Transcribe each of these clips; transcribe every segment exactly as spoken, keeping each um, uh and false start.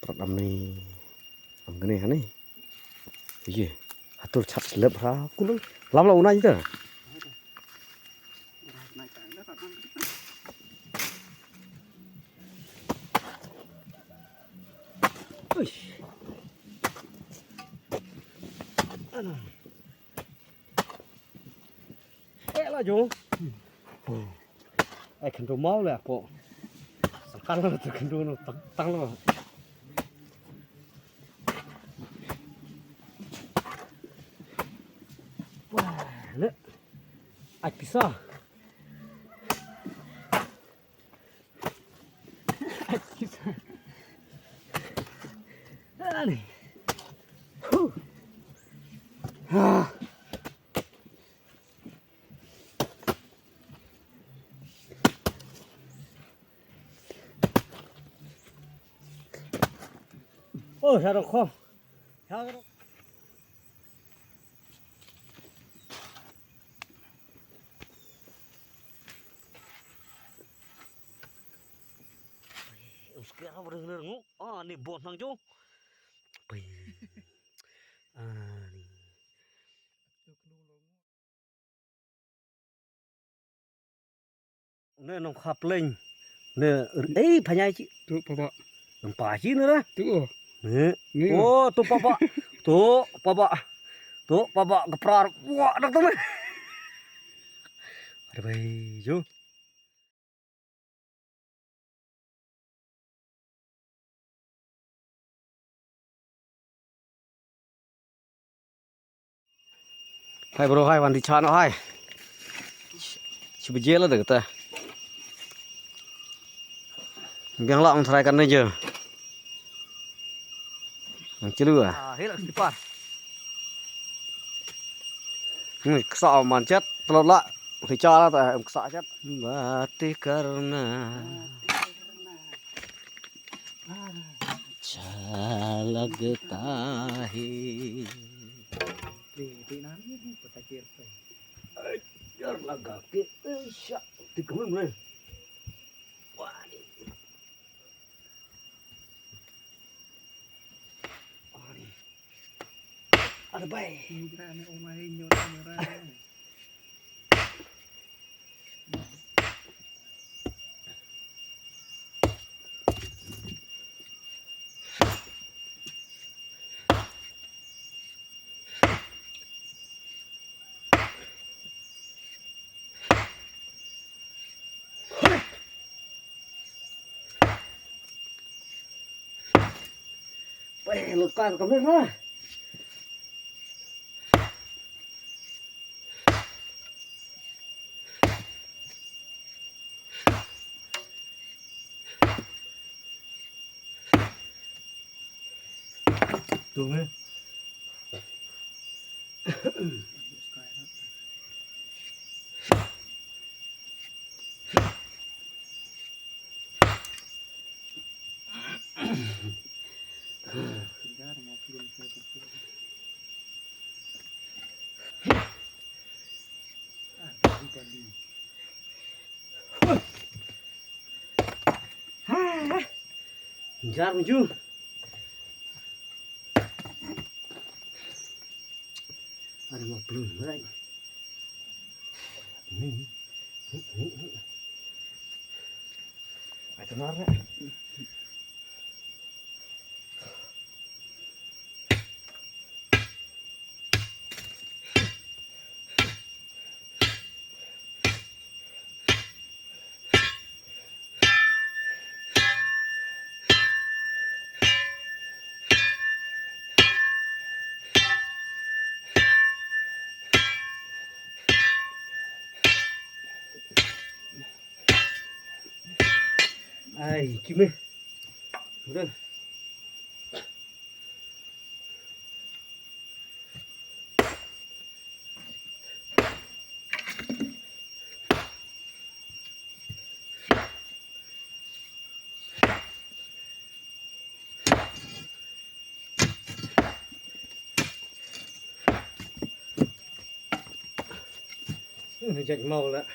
Am ni. Am kane hani. Ye. Hatur chat slep ha kulo. Lam la una jita. Uish. Ana. Eh, la jo. Ai, kyndu mau le apo. Sangkal la tu kyndu no tang, tang lo. Wah, le. Ai, pisa. Ani. Huh. Ah. Oh, sha rok kho. Sha rok. Uske ha bring ler ngu. Ah, ni bot nang jo. Pai. Ah, ni. Ne nong khap leng. Ne ei phanyai chi. Tu papa. Nong pa chi ne ra. Tu oh. Ne. Ni. Oh, tu papa. Tu papa. Tu papa keprar. Wah, dak tu ne. Ada bai jo. Hai bro, hai wan di chan hai. Shi bajel da kata. Biang la ong try kan ne je. Ang chilu ah. Ah, hilak sipar. Ni ksa man chet, telot la. Hi cha la ta, em ksa chet. Bati karna. Cha lagta hai. Di, di nani ni pata kir pe. Ai, yar laga ke, eh, sha. Ti kamun mulai. Wah, ni. Ani. Ada bai. Ni kira ni omai nyo ni orang. Weh, lut ka kam ha. Tu meh. Jar maju. Ada mau belum, right? Ni. Ni, ni, ni. Ada nara. Ai, kime. Udah. Hm, jait maw lah.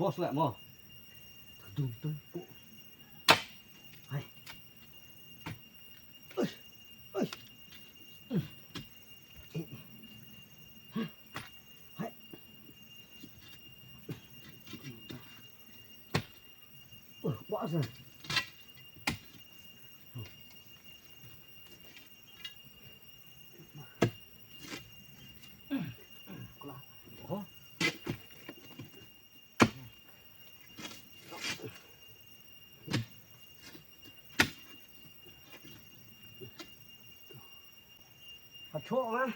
Boss lah mo. Dung dung. Hai. Ush. Ush. Hai. Uh, kuat sah. Ha choh ma.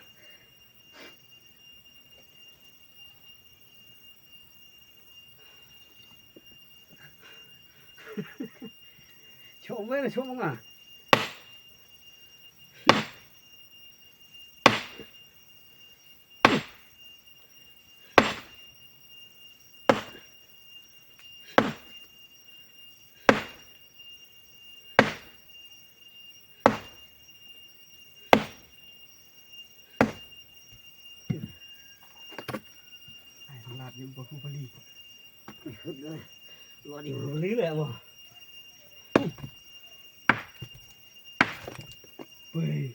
Choh ma, choh ma. Ai, lad ïa u Bahubali. Lad ïa u Bahubali leh mo. Wei.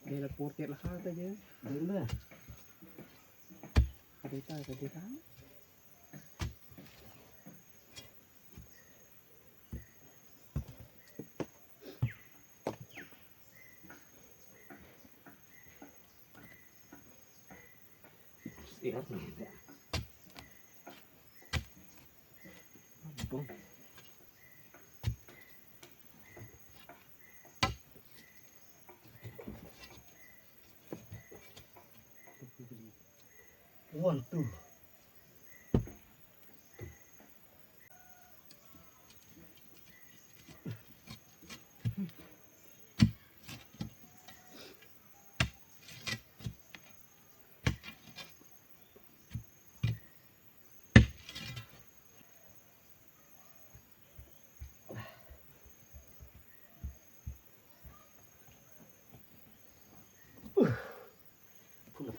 Dei la por te la ha ta je. Dei la. Ka dei ta, ka dei ta. One, two.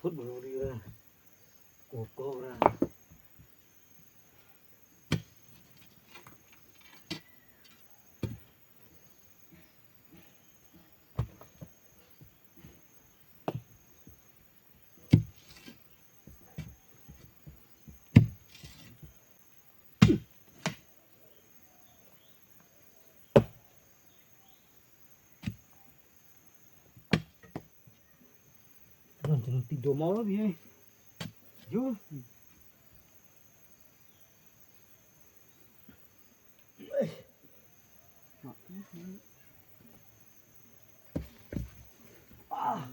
Kut bulu di ra. Kukuk ra. Ron jeng ti do mau lo bi. Ju. Ah.